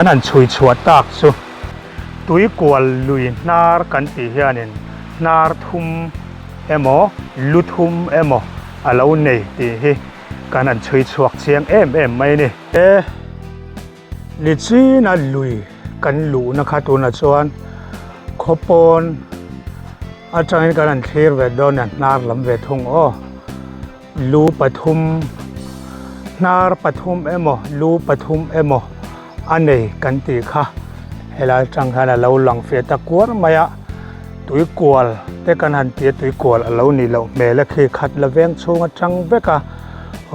Kan han chhui chhuah tak chu Tuikual lui hnar kan tih hianin hnar thum emaw lu thum emaw a lo nei tih hi kan han chhui chhuak chiang em em mai a ni. E Nichina lui kan luhna kha tunah chuan khawpawn atangin kan han thlir ve dawn a hnar lam ve thung aw. Lu pathum, hnar pathum emaw lu pathum emaw a nei kan tih kha helai atang hian a lo lang fiah ta kuar mai a, tuikual te kan han tia tuikual a lo nih loh hmel a khi khat la veng chhung atang vek a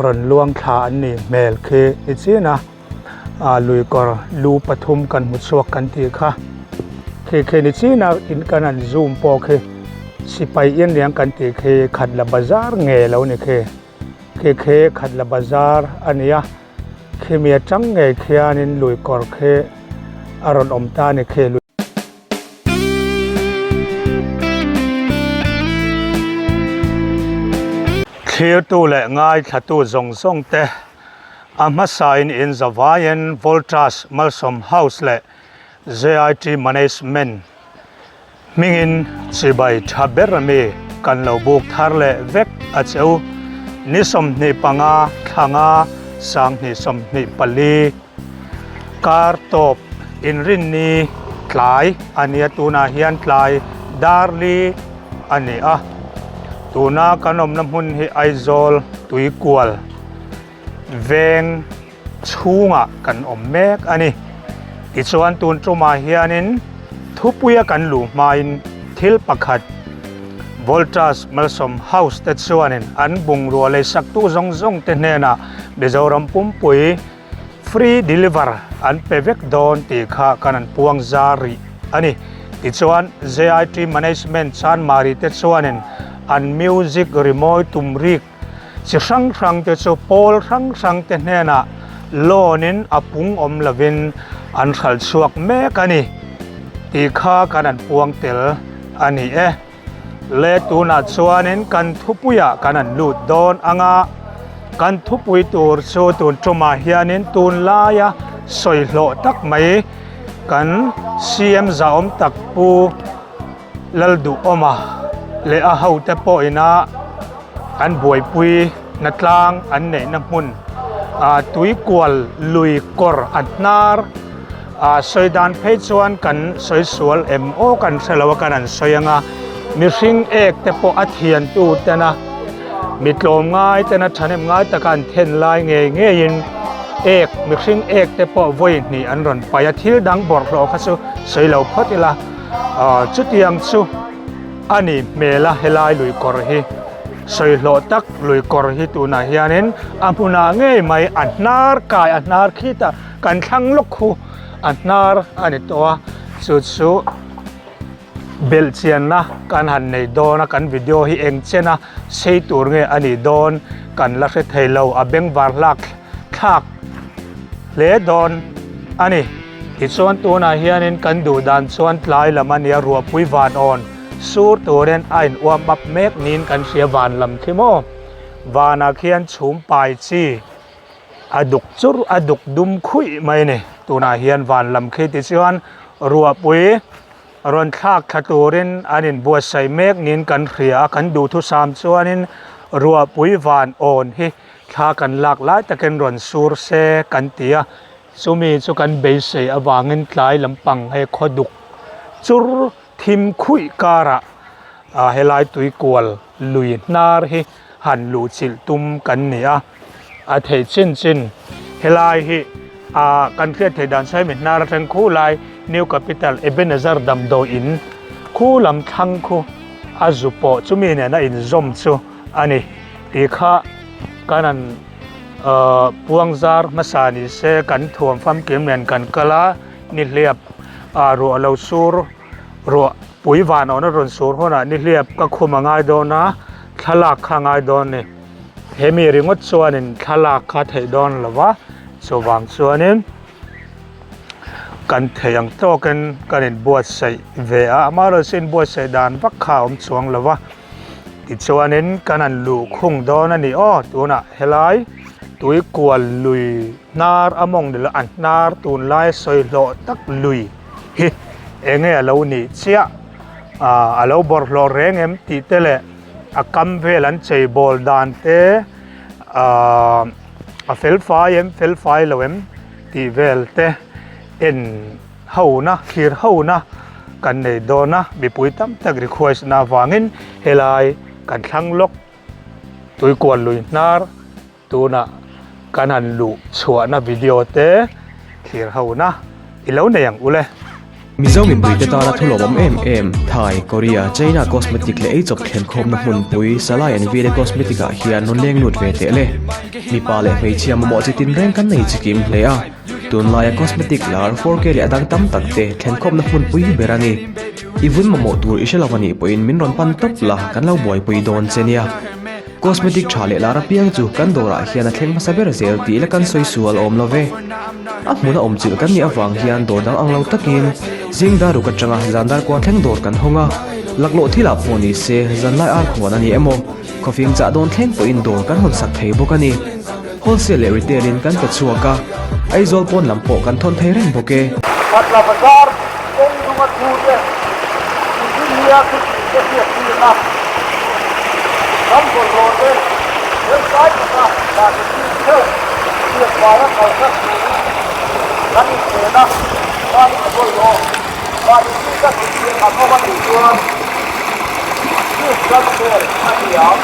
rawn luang thla an nih hmel khi ni chin a. ah lui kawr lu pathum kan hmu chhuak kan tih kha khi khi ni chin a in kan han zoom pawh khi sipai in riang kan tih khi khat la bazar nge lo ni khi khi khi khat la bazar a ni a khimi atang ngei khianin lui kawr khi a rawn awm ta a ni khi. Thlirtu leh ngaithlatu zawng zawng te A hmasain in zavaiin Voltas Malsawm House leh JIT Management hmingin chibai tha ber ami kan lo buk thar leh vek a cheu. Ni 25 thlanga 2024 kar tawp inrinni tlai a nia tunah hian tlai darli a ni a. Tuna kan awmna hmun hi Aizawl Tuikual. Veng chhungah kan awm mek a ni. Tichuan tun tumah hianin thupuia kan luh hmain thil pakhat Voltas Malsawm House te chuanin an bungrua leisaktu zawng zawng te hnenah Mizoram pumpui free deliver an pe vek dawn tih kha kan an puang zar rih a ni. Tichuan JIT Management Chanmari te chuanin an music rimawi tum rik Chi hrang hrang te chu pawl hrang hrang te hnenah loan in a pung awm lovin an hralh chhuak mek a ni tih kha kan an puang tel a ni e. Le tunah chuanin kan thupuiah kan an lut dawn ang a, kan thupui tur chu tun tumah hianin tunlaia sawi hlawh tak mai kan CM zahawm tak Pu Lalduhawma leh a hote pawhina an buaipui na tlang an neihna hmun ah tuikual lui kawr a hnar ah sawi dan phei chuan kan sawi sual em aw kan hre lo a kan han sawi ang a mihring ek te pawh a thiantu tena mi tlawm ngai tena thahnem ngai taka an then lai ngei ngeiin ek mihring ek te pawh vawi hnih an rawn paih a thil dang bawlhhlawh kha chu sawi lo phawt ila. Aaa chutiang chu a ni hmel a helai lui kawr hi sawi hlawh tak lui kawr hi tunah hianin a hmunah ngei mai a hnar kai a hnar khitah kan thlang lawk khu a hnar a ni tawh a chu chu belh chianna kan han nei dawn a kan video hi eng chen a sei tur nge a nih dawn kan la hre thei lo a bengvar hlak thlak hle dawn a ni. Tichuan tunah hianin kan duh dan chuan tlai lam a nia ruahpui van awn sur turin a in uam up mek niin kan hria van lam khi maw vanah khian chhum pai chi a duk chur a duk dum khuih mai a ni tunah hian van lam khi tichuan ruahpui rawn thlak thla turin an in buatsaih mek niin kan hria a kan duhthusam chuanin ruahpui van awn hi thla kan lak lai takin rawn sur se kan ti a. Chumi chu kan beisei avangin tlai lampang hei khaw duk chur thim khuih karah ah helai tuikual lui hnar hi han luh chilh tum kan ni a, a theih chin chin helai hi ah kan hriat theih dan sawi mi hnar atang khu lai New Capital Ebenezer damdawi in khu lam thlang khu a zu pawh chumi nena inzawm chu a ni tih kha kan han. Ahh puangzar hmasa ni se kan thuam famkim nen kan kal a nihliap ah ruah lo sur ruah pui van awhna rawn sur hunah nihliap ka khum a ngai dawn a thlalak kha a ngai dawn a ni hemi ringawt chuanin thlalak kha a theih dawn lo va chuvang chuanin kan theih ang tawkin kan inbuatsaih ve a amaherawhchu inbuatsaih dan vak kha a awm chuang lo va. Tichuanin kan han luh khung dawn a ni aw tunah helai Tuikual lui hnar a mawng ni lo a hnar tunlai sawi hlawh tak lui hi enge a lo nih chiah ah a lo bawrhhlawh reng em tih te leh a kam vel an chei bawl dan te ah a fel fai em fel fai lo em tih vel te en hona thlir hona kan nei dawn a mipui tam tak request na avangin helai kan thlang lawk Tuikual lui hnar tunah kan han luh chhuahna video te thlir hona i lo nei ang ule. Mizo mipuite tana thu lawmawm em em, Thai, Korea, China cosmetic leh eichawp thlenkhawmna hmunpui Salai and Vile Cosmetic ah hian rawn leng lut ve teh le. Mipa leh hmeichhia mamawh chi tinreng kan nei chikim hle a, tunlaia cosmetic lar 4K leh a dang tam tak te thlenkhawmna hmunpui ber a ni. I vun mamawh tur i hre lo anih pawhin min rawn pan tawp la, kan lo buaipui dawn che nia. Cosmetic tha leh lar apiang chu kan dawrah hian a thleng hmasa ber zel tih la kan sawi sual awm lo ve. A hmuna awm chilh kan nih avang hian dawr dang ang lo takin zing dar ruk atanga zan dar kua thleng dawr kan hawng a, laklawh thilah pawh ni se zanlai ar khuan a ni emaw, khawfing chah dawn thleng pawhin dawr kan hawn sak thei bawk a ni. Wholesale leh retail in kan pe chhuak a, Aizawl pawn lam pawh kan thawn thei reng bawk e. Khatla bazar kawng dunga thu te Engineer thuchhin te hriattirna ram bawlhhlawh te felfai taka dah ni thin theuh hriat vaia kalsan turin kan inchen a, mahni bawlhhlawh mahni bika thuchhin an awm a nih chuan Chief Justice a ni ang.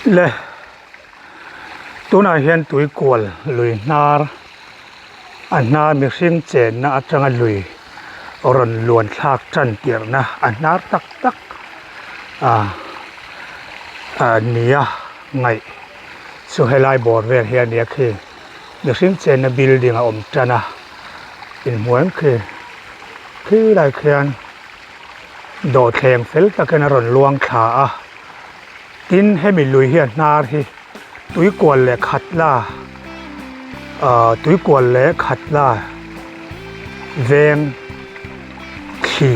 Le tunah hian tuikual lui hnar a hnar mihring chenna atanga lui rawn luan thlak tan tirhna a hnar tak tak ah ah nia ngaih chu helai bawr vel hi a nia khi mihring chenna building a awm tan a inhmuh em khi khilai khian dawhthleng fel takin a rawn luang thla a tin hemi lui hian hnar hi tuikual leh khat la ahh tuikual leh khat la veng thli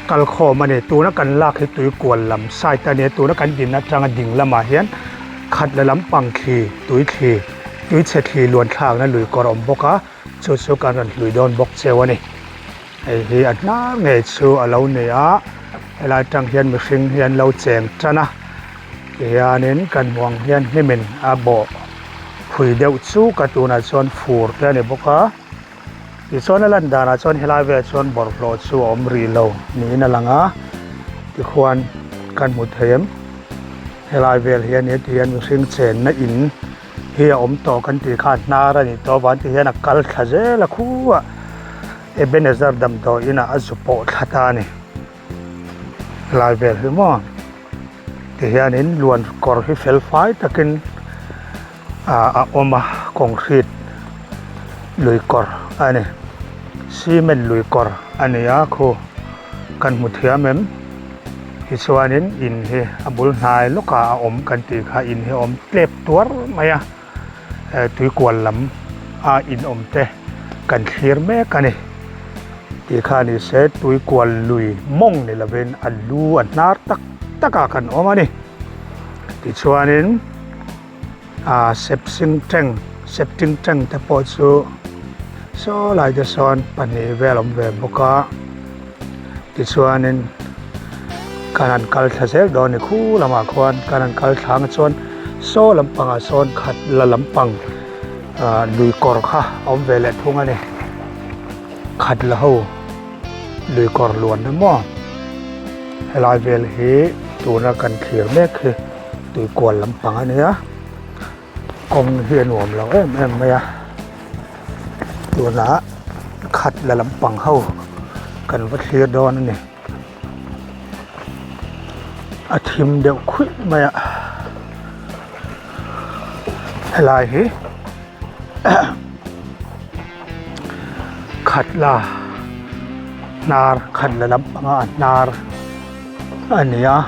kalkhawm a ni tuna kan lak hi tuikual lam side a ni a tuna kan din atanga ding lamah hian khat la lampang thli tui thli tui chhe thli luan thlakna lui kawr a awm bawk a chu chu kan rawn hlui dawn bawk cheu a ni hei hi a hnar ngei chu a lo ni a helai atang hian mihring hi an lo cheng tan a tihianin kan hmuh ang hian hnimin a bawh phui deuh chuk a tunah chuan fur te a ni bawk a. Tichuan a lan danah chuan helai velah chuan bawlhhlawh chu a awm rih lo niin a lang a, tikhuan kan hmu thei em? Helai vel hi a nia ti hian mihring chenna in hi a awm tawh kan tih kha hnar a nih tawh avang ti hian a kal thla zel a khuah Ebenezer damdawi inah a zu pawh thla ta a ni. Helai vel hi maw ti hianin luan kawr hi fel fai takin ah a awm a concrete lui kawr a ni cement lui kawr a ni a khu kan hmu thiam em tichuanin in hi a bul hnai lawkah a awm kan tih kha in hi a awm tlep tuar mai a tuikual lam a in awm te kan thlir mek a ni tih kha ni se tuikual lui mawng ni lovin a lu a hnar tak tak ah kan awm a ni tichuanin ah sepsing tank septing tank te pawh chu saw lai te sawn pahnih vel a awm ve bawk a tichuanin kan han kal thla zel dawn a ni khu lamah khuan kan han kal thla ang chuan saw lampangah sawn khat la lampang ah lui kawr kha a awm ve leh thung a ni khat la ho lui kawr luan na maw helai vel hi tuna kan thlir mek hi tuikual lampang a nia kawng hi a nuam lo em em mai a tunah khat la lampang ho kan va thlir dawn a ni. A thim deuh khuih mai a helai hi khatla hnar khatla lampanga a hnar a ni a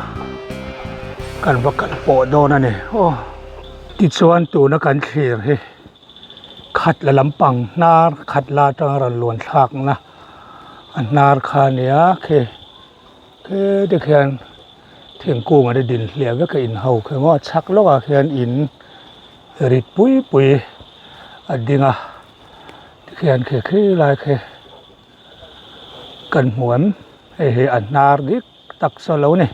kan va kal pawh dawn a ni aw tichuan tuna kan thlir hi khatla lampang hnar khatla atanga rawn luan thlakna a hnar kha a ni a khi. He te khian thingkung an din hliah vek a in ho khi maw chhak lawkah khian in rit pui pui a ding a tikhian khi khi lai khi kan hmu em hei hi a hnar dik tak saw lo ni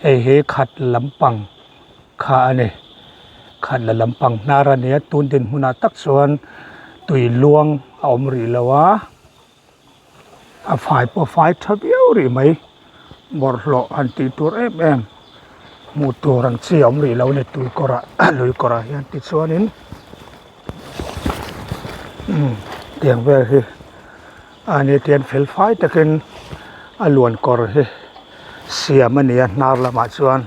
hei hi khat lampang kha a ni khat la lampang hnar a nia tun dinhmunah tak chuan tui luang a awm rih lo a. A fai pawh a fai tha viau rih mai bawlhhlawh han tih tur em em hmuh tur ang chi a awm rih lo a ni tui kawrah lui kawrah hian tichuanin umm tiang vel hi a ni tian fel fai takin a luan kawr hi siam a ni a hnar lamah chuan.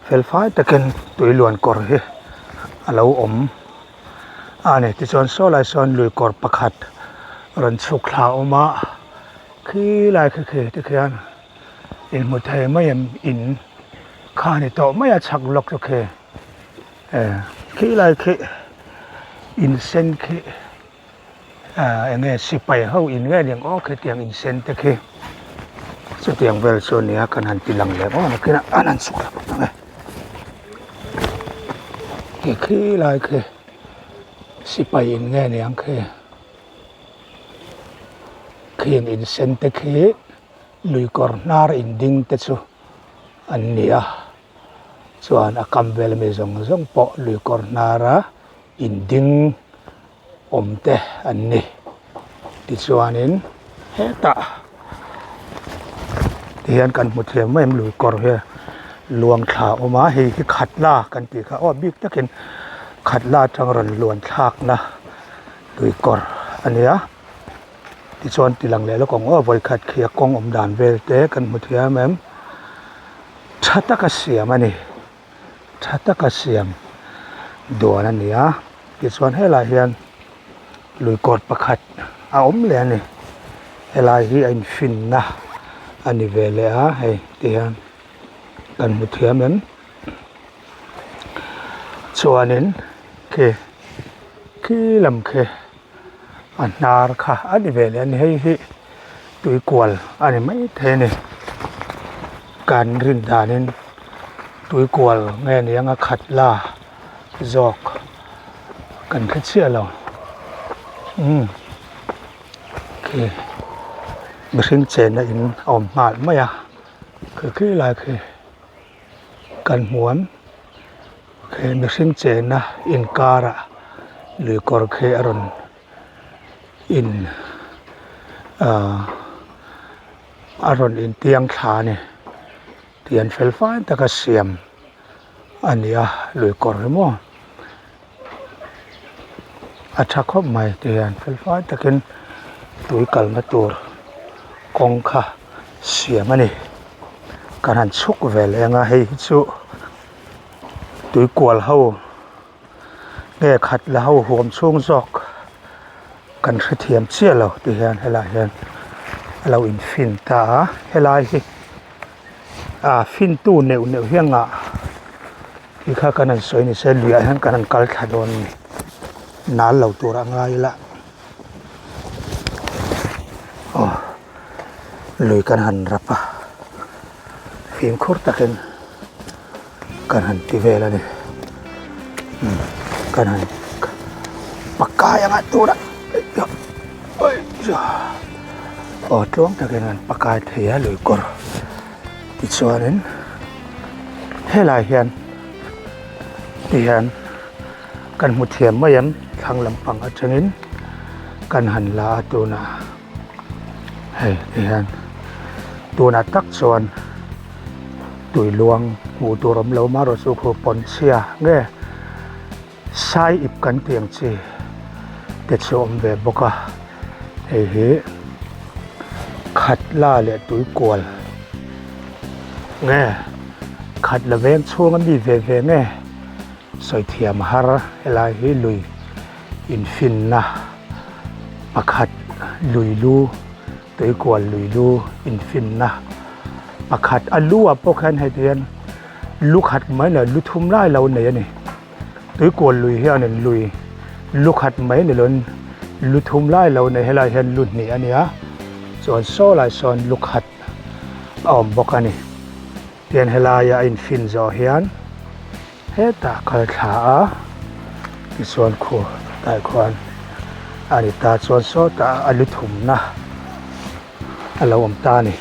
Fel fai takin tui luan kawr hi a lo awm a ni tichuan saw lai sawn lui kawr pakhat rawn chhuk thla a awm a khi lai khi khi tikhian inhmu thei mai em in kha a ni tawh mai a chhak lawk chu khi eh khi lai khi in sen khi. Ahh eng nge sipai ho in nge ning aw khitiang in sen te khi chutiang vel chu ania kan han ti lang leh maw nakinah an han chhuk thla phawt ang e khi khi lai khi sipai in nge niang khi khing in sen te khi lui kawr hnar in ding te chu an ni a chuan a kam vel ami zawng zawng pawh lui kawr hnara in ding awm te an ni tichuanin hetah ti hian kan hmu thiam mai em lui kawr hi luang thla a awm a hei hi khatla kan tih kha aw bik takin khatla atang rawn luan thlakna lui kawr a ni a tichuan ti lang leh lawk ang aw vawikhat khi a kawng awm dan vel te kan hmu thiam em tha taka siam a ni. Tha taka siam duan a ni a tichuan helaiah hian lui kawr pakhat a awm leh a ni helai hi a infinna a ni ve leh a hei ti hian kan hmu thiam em chuanin khi khi lam khi a hnar kha a ni ve leh a ni hei hi tui kual a ni maithei a ni kan rin danin tui kual nge ni anga khat la zawk kan hre chiah lo umm khi mihring chenna in a awm nghal mai a khi khi lai khi kan hmu ang he mihring chenna inkarah lui kawr khi a rawn in ahh a rawn intiang thla a ni tih an fel fai taka siam a ni a lui kawr hi maw a tha khawp mai tih hian fel fai takin tui kalna tur kawng kha siam a ni kan han chhuk ve leh ang a hei hi chu tui kual ho nge khat la ho huam chhung zawk kan hrethiam chiah lo ti hian helaiah hian a lo in fin ta a helai hi ah fin tu neuh neuh hi a ngah tih kha kan han sawi ni se luiah hian kan han kal thla dawn a ni nal lo tur a ngai ila aw lui kan han rap a fimkhur takin. Kan han ti vel a ni kan han pakai anga tura aw tluang takin an pakai thei a lui kawr tichuanin helai hian tihian kan hmu thiam mai em thlang lampang atangin kan han la a tunah hei tihian tunah tak chuan. Tui luang hmuh tur awm lo marawh chu khu pawn chhia nge sai ip kan tih ang chi te chu awm ve bawk a hei hi khatla leh tui kual. Nge khat la veng chhung a mi ve ve nge sawi thiam har helai hi lui infinna pakhat lui lu tuikual lui lu infinna pakhat a lu ah pawh khian heti hian lu khat mai leh lu thum lai lo nei a ni. Tuikual lui hianin lui lu khat mai ni loin lu thum lai lo nei helai hian lu hnih a ni a chuan saw lai sawn lu khat a awm bawk a ni tian helaia a infin zawh hian hetah kal thla a tichuan khu tah khuan a ni ta chuan sawtah a lu thumna a lo awm ta a ni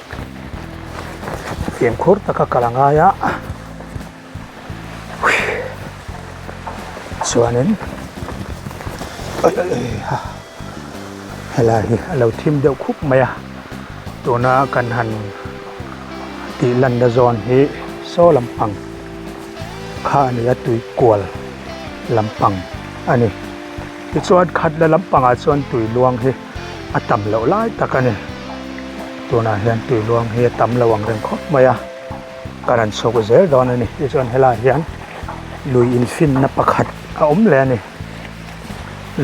fimkhur taka kal a ngai a. Chuanin helai hi a lo thim deuh khup mai a tuna kan han tih lanna zawn hi saw lampang kha a ni a tui kual lampang a ni tichuan khat la lampangah chuan tui luang hi a tam loh lai tak a ni tunah hian tui luang hi a tam lo ang reng khawp mai a. Ka rawn chhuk zel dawn a ni tichuan helaiah hian lui infinna pakhat a awm leh a ni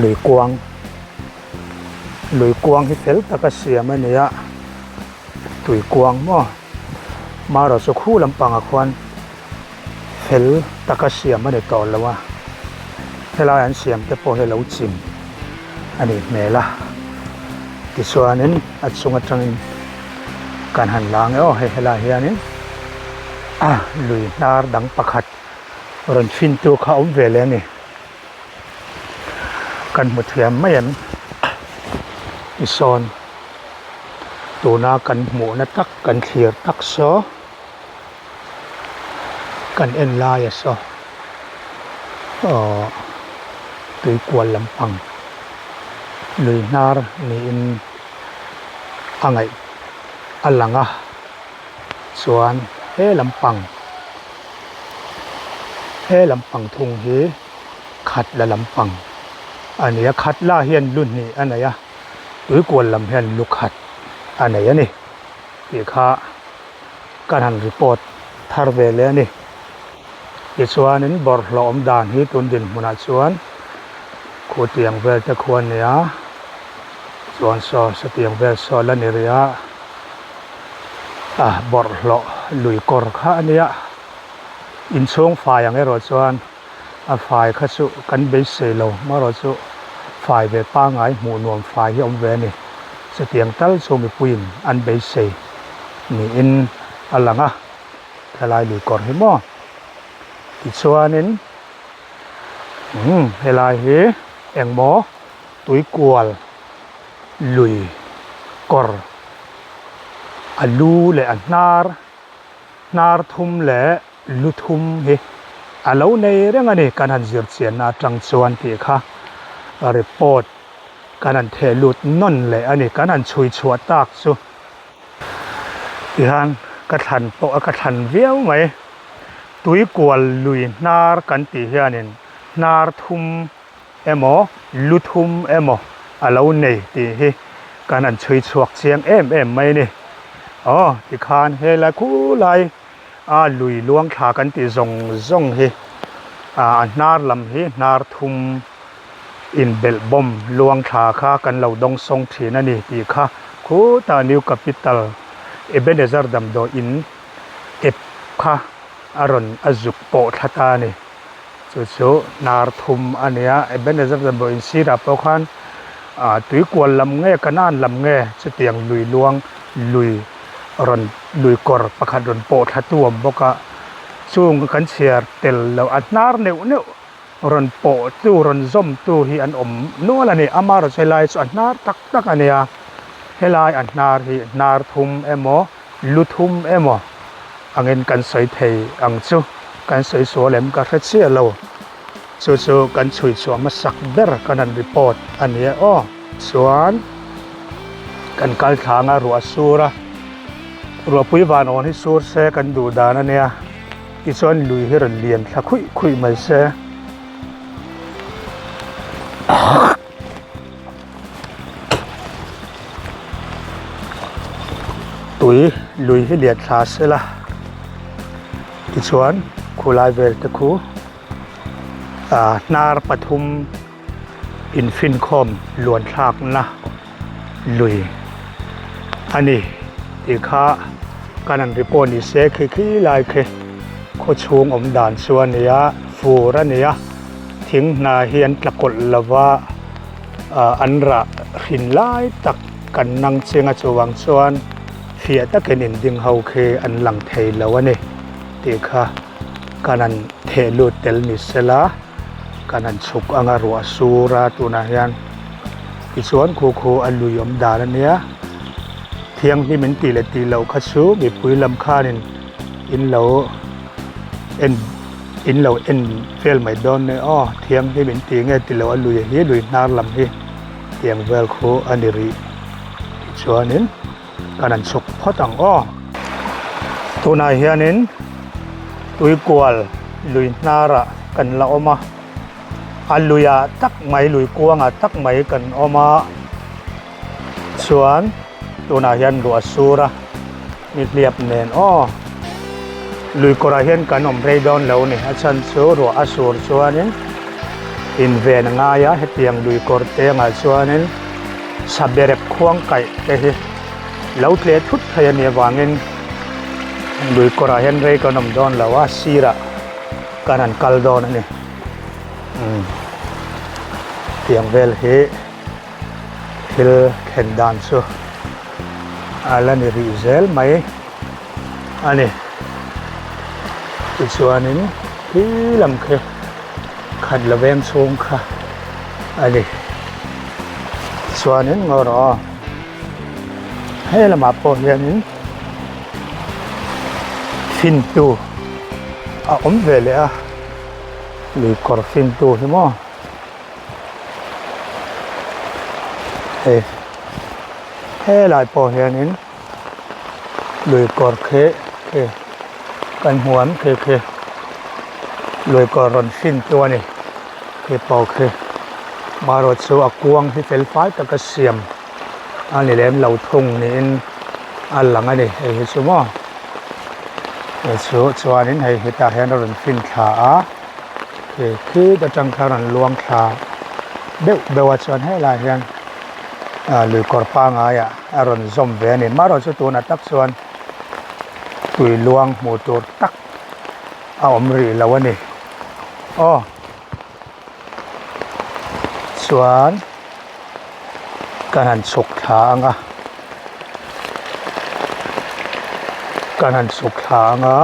lui kuang lui kuang hi fel taka siam a ni a tui kuang maw marawh chu khu lampangah khuan fel taka siam a ni tawh lo a helai an siam te pawh hi a lo chim a nih hmel a tichuanin a chung atangin kan han la ang e aw hei helaiah hianin a lui hnar dang pakhat rawn fin tu kha a awm ve leh a ni kan hmu thiam mai em tisawn tuna kan hmuhna tak kan thlir tak saw. Kan en lai a saw aww tui kual lampang lui hnar niin a ngaih a lang a chuan he lampang he lampang thung hi khat la lampang a ni a khat la hian lu hnih a nei a tui kual lam hian lu khat a nei a ni tih kha. Kan han report thar ve leh a ni. Tichuanin bawrhhlawh awm dan hi tun dinhmunah chuan khu tiang vel te khu a ni a, chuan saw satiang vel saw la ni rih a, ah bawrhhlawh lui kawr kha a nia. Inchhung fai ang erawh chuan a fai kha chu kan beisei lo marawh chu fai ve pangngai hmuh nuam fai hi a awm ve a ni. Chutiang tal chu mipuiin an beisei niin a lang a, helai lui kawr hi maw tichuanin umm helai hi engmaw tuikual lui kawr a lu leh a hnar hnar thum leh lu thum hi a lo nei reng a ni kan han zir chianna atang chuan tih kha report kan han theh lut nawn leh a ni kan han chhui chhuah tak chu tihian ka thlan pawh a ka thlan viau mai tuikual lui hnar kan tih hianin hnar thum emaw lu thum emaw a lo nei tih hi kan han chhui chhuak chiang em em mai a ni aw tikhan helai khulai a lui luang thla kan tih zawng zawng hi ah a hnar lam hi hnar thum inbelh bawm luang thla kha kan lo dawng sawng thin a ni tih kha khutah New Capital Ebenezer damdawi in ep kha a rawn a zuk pawh thla ta a ni. Chu chu hnar thum a nia Ebenezer damdawi in sirah pawh khan ah tuikual lam nge Kanan lam nge chutiang lui luang lui rawn lui kawr pakhat rawn pawh thla tu awm bawk a chung kan chhiar tel loh a hnar neuh neuh rawn pawh tu rawn zawm tu hi an awm nual a ni amaherawhchu helai chu a hnar tak tak a nia helai a hnar hi hnar thum emaw lu thum emaw angin kan sawi thei ang chu kan sawi sual em ka hre chiah lo chu chu kan chhui chhuah hmasak ber kan han report a ni e aw chuan kan kal thlanga ruah sur a ruahpui van awn hi sur se kan duh dan a nia. Tichuan lui hi rawn lian thla khuih khuih mai se. Tui lui hi lian thla se la. Tichuan khulai vel te khu hnar pathum infinkhawm luan thlakna lui a ni tih kha kan han ri pawh ni se khi khi lai khi khaw chhung awm dan chu a ni a fur a ni a thing hna hi an tla kawlh lo va an rah hrin lai tak kan nang cheng a chuvang chuan fiah takin inding ho khi an lang thei lo a ni tih kha kan han theh lut tel ni sela kan han chhuk anga ruah sur a tunah hian tichuan khu khu a lui awm dan a nia thianghlim in tih leh tih loh kha chu mipui lam khanin in lo en in lo en vel mai dawn nia aw thianghlim in tih nge tih loh a lui hi lui hnar lam hi tiang vel khu a ni rih tichuanin. Kan han chhuk phawt ang aw. Tunah hianin tuikual lui hnarah kan la awm a, a luiah tak mai lui kuangah tak mai kan awm a, chuan tunah hian ruah a sur a, nihliap nen aw. Lui kawrah hian kan awm rei dawn lo ni, a chhan chu ruah a sur chuanin inven a ngai a, hetiang lui kawr te angah chuanin. Saberek khuang kaih te hi lo tleh thut thei a nih avangin lui kawrah hian rei kan awm dawn lo a sirah kan han kal dawn a ni umm tiang vel hi thil thlen dan chu a la ni rih zel mai a ni tichuanin khi lam khi. Khat la veng chhung kha a ni. Chuanin ngaw rawh aw. He lamah pawh hianin fintu a awm ve leh a, lui kawr fintu hi maw. Hei helai pawh hianin lui kawr khi khi kan hmu ang khi khi lui kawr rawn hrin chu a ni khi pawh khi marawh chu a kuang hi fel fai taka siam a ni lem lo thung niin a lang a ni hei hi chu maw hei chu chuanin hei hetah hian a rawn hrin thla a khi khi atang khan a rawn luang thla deuh deuh a chuan helaiah hian ah lui kawr pangaiah a rawn zawm ve a ni marawh chu tunah tak chuan tui luang hmuh tur tak a awm rih lo a ni aw chuan kan han chhuk thla ang a kan han chhuk thla ang a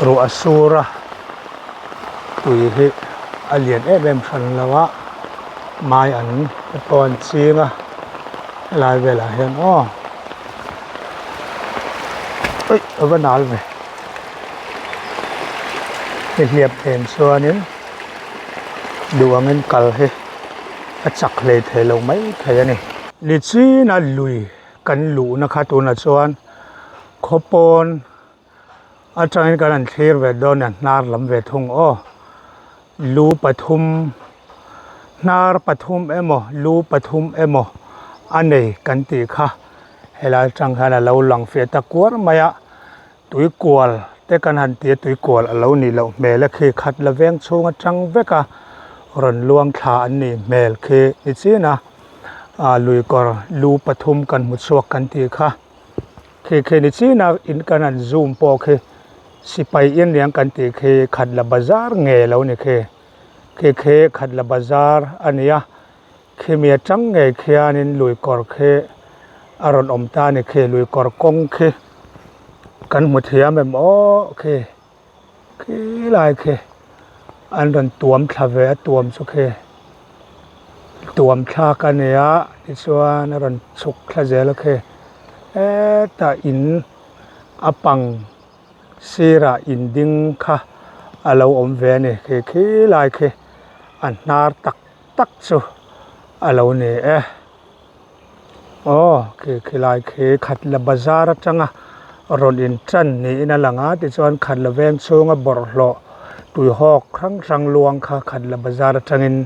ruah a sur a tui hi a lian em em hran lo a mai an te pawh an ching a helai velah hian aw eih a va nal ve nihliap nen chuanin duh angin kal hi a chak hlei thei lo mai thei a ni. Nichina lui kan luhna kha tunah chuan khawpawn. Atangin kan han thlir ve dawn a hnar lam ve thung aw lu pathum hnar pathum emaw lu pathum emaw a nei kan tih kha helai atang hian a lo lang fiah ta kuar mai a tuikual te kan han ti a tuikual a lo nih loh hmel a khi khat la veng chhung atang vek a rawn luang thla an nih hmel khi ni chin a ah luikawr lu pathum kan hmu chhuak kan tih kha. Khi khi ni chin a in kan han zoom pawh khi sipai in riang kan tih khi khatla bazar nge lo ni khi khi khi khatla bazar a ni a khimi atang ngei khianin lui kawr khi a rawn awm ta a ni khi lui kawr kawng khi kan hmu thiam em aw khi khi lai khi an rawn tuam thla ve a tuam chu khi tuam thlak a ni a tichuan a rawn chhuk thla zel a khi hetah in a pang sirah in ding kha a lo awm ve a ni khi khi lai khi a hnar tak tak chu a lo ni e. Aw khi khilai khi khatla bazar atanga rawn in tan niin a lang a tichuan khatla veng chhunga bawlhhlawh tuihawk hrang hrang luang kha khatla bazar atangin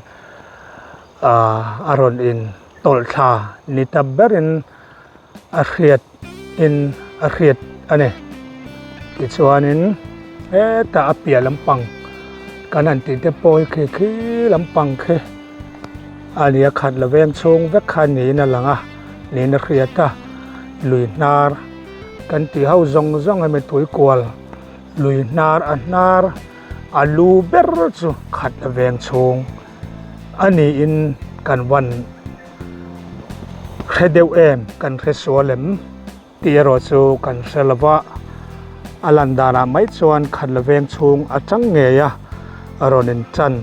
ahh a rawn in tawlh thla ni ta berin a hriat in a hriat a ni. Tichuanin hetah a piah lampang kan han tih te pawh hi khi khi lampang khi a ni a khat la veng chhung vek kha niin a lang a niin a hriat a lui hnar kan tih ho zawng zawng hemi tui kual lui hnar a hnar a lu ber chu khat la veng chhung a niin kan van hre deuh em kan hre sual em. Tih erawh chu kan hre lo va, a lan danah mai chuan khat la veng chhung atang ngei a rawn in tan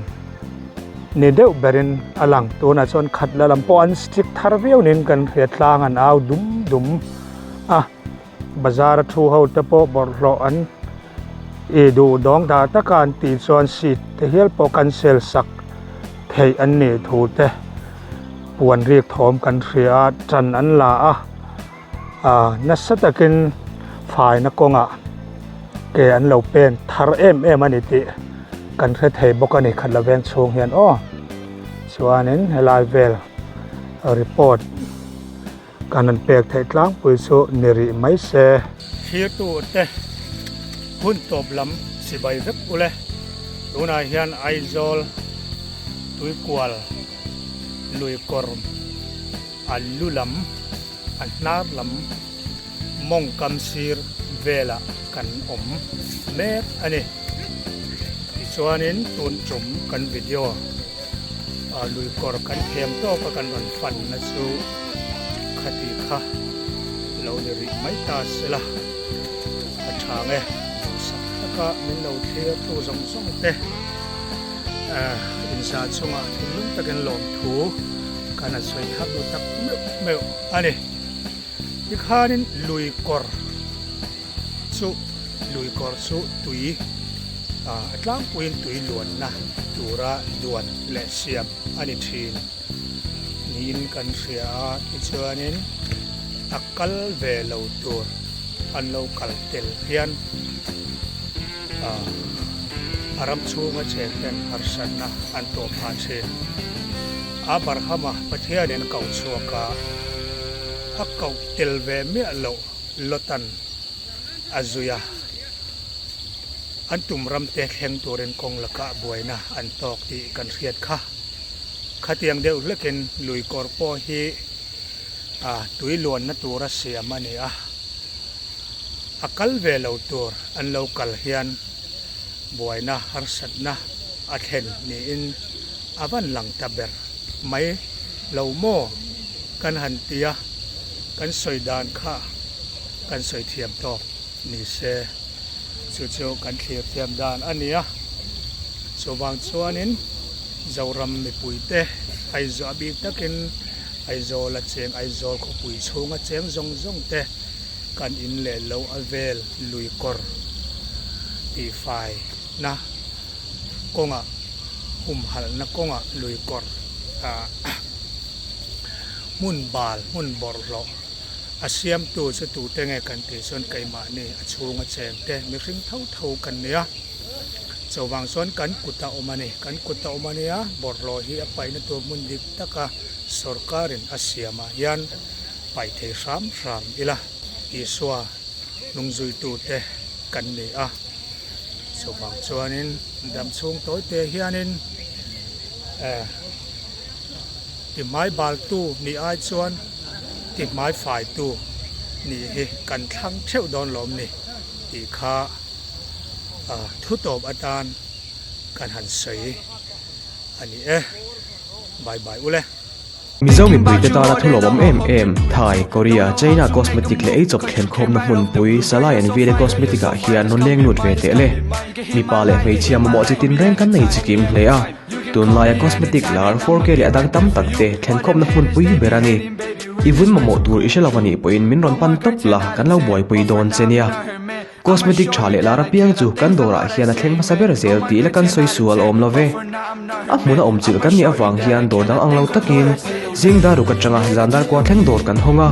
ni deuh berin a lang. Tunah chuan khat la lam pawh an stick thar viau niin kan hria tlang an au dum dum a, bazar a thu ho te pawh bawlhhlawh an i duh dawng dah taka an tih chuan seat te hial pawh cancel sak theih an nih thu te puan rik thawm kan hria a, tan an la a. Nasa takin faina kawngah ke an lo pen thar em em a ni tih kan hre thei bawk a ni khat la veng chhung hian aw. Chuanin helai vel report kan han pek theih tlangpui chu ni rih mai se. Thirtu te hun tawp lam chibai vek ule tunah hian Aizawl Tuikual Luikawr A lu lam, a hnar lam mawng kam sir velah kan awm mek a ni. Tichuanin tun tum kan video lui kawr kan thiam tawka kan rawn fanna chu khati kha lo ni rih mai ta sela a tha nge. Duhsak taka min lo thlir tu zawng zawng te inzah chungah thinlung takin lawmthu Kan a sawi thar duh tak meuh meuh a ni. Tikhanin lui kawr chu lui kawr chu tui a tlangpuiin tui luanna tura duan leh siam a ni thin niin kan hria a. Tichuanin a kal ve lo tur an lo kal tel hian A ram chhunga cheng ten harsatna an tawh phah thin. Abrahama Pathianin a koh chhuak a, a koh tel ve miah loh Lotan a zui a. An tum ramte thleng turin kawng lakah buaina an tawk tih kan hriat kha. Khatiang deuh hlekin lui kawr pawh hi tui luanna tura siam a ni a. A kal ve lo tur an lo kal hian buaina harsatna a thlen niin a van lang ta ber mai lo maw kan han ti a, kan sawi dan kha kan sawi thiam tawk ni se chu chu kan thlir thiam dan a ni a. Chuvang chuanin Zoram mipuite Aizawl a bik takin Aizawl a cheng Aizawl khawpui chhunga cheng zawng zawng te kan in leh lo a vel lui kawr tihfai na kawngah humhalh na kawngah lui kawr ah hmun bal hmun bawrhhlawh a siamtu chu tute nge kan tih chuan keimahni a chhunga cheng te mihring tho tho kan nia chuvang chuan kan kut a awm a ni kan kut a awm a nia bawrhhlawh hi a paihna tur hmun dik taka sorkarin a siamah hian paih thei hram hram ila, Isua hnungzuitute kan ni a. Chuvang chuanin dam chhung tawite hianin ti hmai baltu nih ai chuan ti hmai faitu nih hi kan thlang theuh dawn lawm ni tih kha thu tawp atan kan han sawi a ni e. Bye bye ule. Mizo mipuite tana thu lawmawm em em, Thai, Korea, China cosmetic leh eichawp thlenkhawmna hmunpui Salai and Vile Cosmetic ah hian rawn leng lut ve teh le. Mipa leh hmeichhia mamawh chi tinreng kan nei chikim hle a, tunlaia cosmetic lar 4K leh a dang tam tak te thlenkhawmna hmunpui ber a ni. I vun mamawh tur i hre lo anih pawhin min rawn pan tawp la, kan lo buaipui dawn che nia. Cosmetic tha leh lar apiang chu kan dawrah hian a thleng hmasa ber zel tih la kan sawi sual awm lo ve. A hmun a awm chilh kan nih avang hian dawr dang ang lo takin zing dar ruk atanga zan dar kua thleng dawr kan hawng a,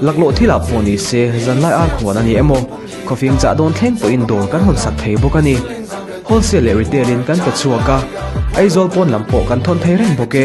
laklawh thilah pawh ni se zanlai ar khuan a ni emaw, khawfing chah dawn thleng pawhin dawr kan hawn sak thei bawk a ni. Wholesale leh retail in kan pe chhuak a, Aizawl pawn lam pawh kan thawn thei reng bawk e.